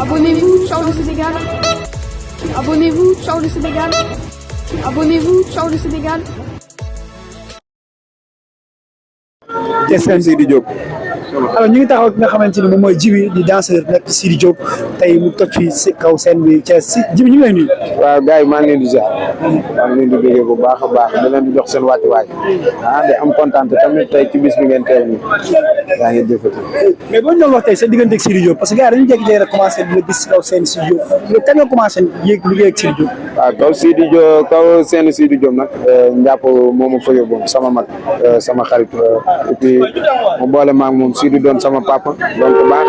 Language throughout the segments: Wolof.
Abonnez-vous, ciao le Sénégal. Abonnez-vous, ciao le Sénégal. Abonnez-vous, ciao le Sénégal. Seen Sidi Diop alors ñu ngi taxaw ki nga xamante ni moom mooy Djiby di danseur nekk ci Sidi Diop tey mu toj fii si kaw scène bi Thiès si Djiby ñu ngi lay nuyu. waaw gars yi maa ngi leen di ziar maa ngi leen di bëggee bu baax a baax di leen di jox seen wàccuwaay di am kontaan tamit tey ci bis bi ngeen teew nii yaa ngi jëfati. mais boo ñu doon wax tey sa diggante ak Sidi Diop parce que gars yi dañu jékki-jékki rek commencé di la gis si kaw scène Sidi Diop yow kañ nga commencé yéeg liggéey ak Sidi Diop. waaw kaw scène Sidi Diop nag njàpp moo ma fa yóbboon sama mag sama xarit et puis mu boole maag moom Sidi doon sama papa doon ko baax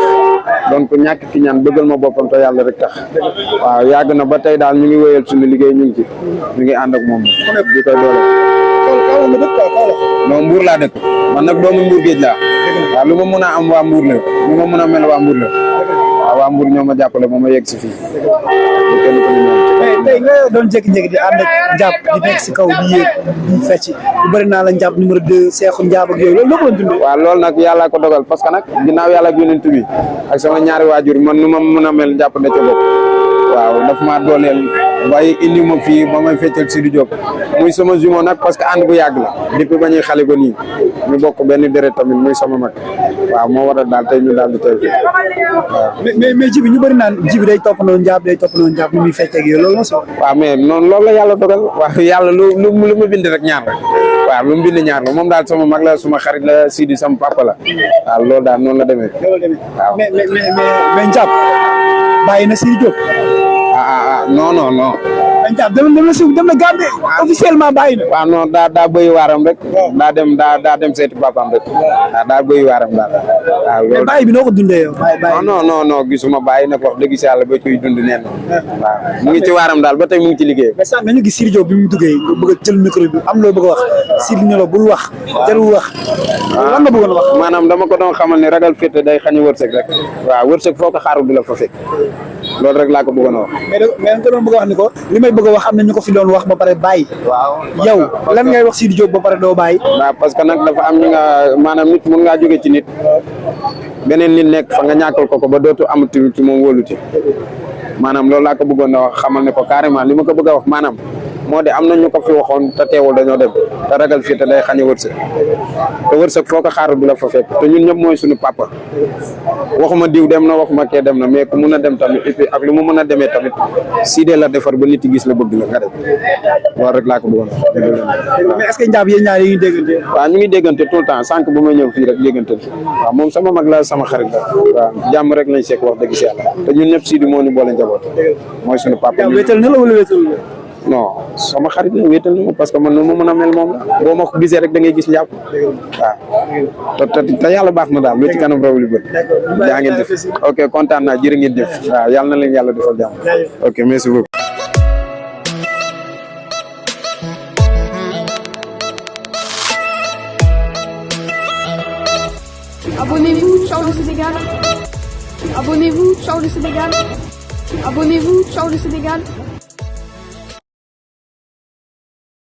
doon ko ñàkk ki ñaan bëggal ma boppam te yàlla rek tax waaw yàgg na ba tey daal ñu ngi wéyal suñu liggéey ñu ngi ci ñu ngi ànd ak moom di koy doole. non Mbour laa dëkk man nag doomu Mbour géej laa waaw lu ma mën a am waa Mbour la lu ma mën a mel waa Mbour la waaw waa Mbour ñoo ma jàppale ba ma yegg si fii tey nga doon jékki-jékki di ànd ak njàpp di nekk si kaw di yéeg di fecc bu bëri naa la njàpp numéro 2 Seexu Njaab ak yooyu loolu loo ko doon dundee. waaw loolu nag yàlla ko dogal parce que nag ginnaaw yàlla ak yonent bi ak sama ñaari waajur man nu ma mën a mel njàpp da ca bopp waaw daf maa dooleel waaye indi ma fii ba may feccal Sidi Diop muy sama jumeau nag parce que ànd bu yàgg la depuis ba ñuy xale ba nii ñu bokk benn deret tamit muy sama mag waaw moo waral daal tey ñu daal di teew fii waaw. mais Djiby ñu bëri naan Djiby day toppandoo njàpp ni muy feccee ak yooyu loolu moo si wax. waaw mais noonu loolu la yàlla dogal waaw yàlla lu mu bind rek ñaar la waaw lu mu bind ñaar la moom daal sama mag la suma xarit la Sidi sama papa la waaw loolu daal noonu la demee. waaw mais njàpp bàyyi na Sidi Diop. non. mais njàpp dem na Gambie officiellement bàyyi na. waaw non daa bëy waaram rek. daa dem seeti papaam rek. waaw daa bëy waaram daal. waaw loolu mais bàyyi bi noo ko dundee yow. non gisuma bàyyi nag wax dëgg si yàlla ba koy dund neen waaw mu ngi ci waaram daal ba tey mu ngi ci liggéey. mais sax nañu gis Sidi Diop bi mu duggee nga bëgg a jël micro bi am loo bëgg a wax Sidi ne la bul wax jarul wax. lan nga bëggoon wax. maanaam dama ko doon xamal ne ragal féete day xañ wërsëg rek waaw wërsëg foo ko xaaru du la fa fekk loolu rek laa ko bëggoon a wax. mais nga doon bëgg a wax ni ko li may bëgg a wax am na ñu ko fi doon wax ba pare bàyyi. waaw yow lan ngay wax Sidi Diop ba pare doo bàyyi. waaw parce que nag dafa am ñi nga maanaam nit mun ngaa jóge ci nit beneen nit nekk fa nga ñàkkal ko ba dootu amati ci moom wóoluti maanaam loolu laa ko bëggoon a wax xamal ne ko carrément li ma ko bëgg a wax maanaam moo de am na ñu ko fi waxoon te teewul dañoo dem te ragal fii te day xañe wërsëg te wërsëg foo ko xaaru du la fa fekk te ñun ñëpp mooy suñu papa waxuma diw dem na waxuma kee dem na mais ku mun a dem tamit et puis ak lu mu mën a demee tamit Sidé la defar ba nit yi gis la bëgg la nga dem loolu rek laa ko bëggoon mais est-ce que njàpp yéen ñaar yi ngi déggante. waaw ñu ngi déggante tout le temps sànq bu may ñëw fii rek déggante waaw moom sama mag la sama xarit la waaw jàmm rek lañ sekk wax dëgg si yàlla te ñun ñëpp Sidé moo ñu boole njaboot mooy suñu papa. wéetal na la wala wéetal la. non sama xarit la wéetal na ma parce que man nu ma mën a mel moom la boo ma ko gisee rek da ngay gis njàpp waaw te yàlla baax na daal lu ci kanam raw li bët yaa ngeen def ok kontaan naa jërë ngeen jëf waaw yàlla na leen yàlla defal jàmm ok merci beaucoup. Abonnez-vous, ciao le Sénégal. Abonnez-vous, ciao le Sénégal. Abonnez-vous, ciao le Sénégal.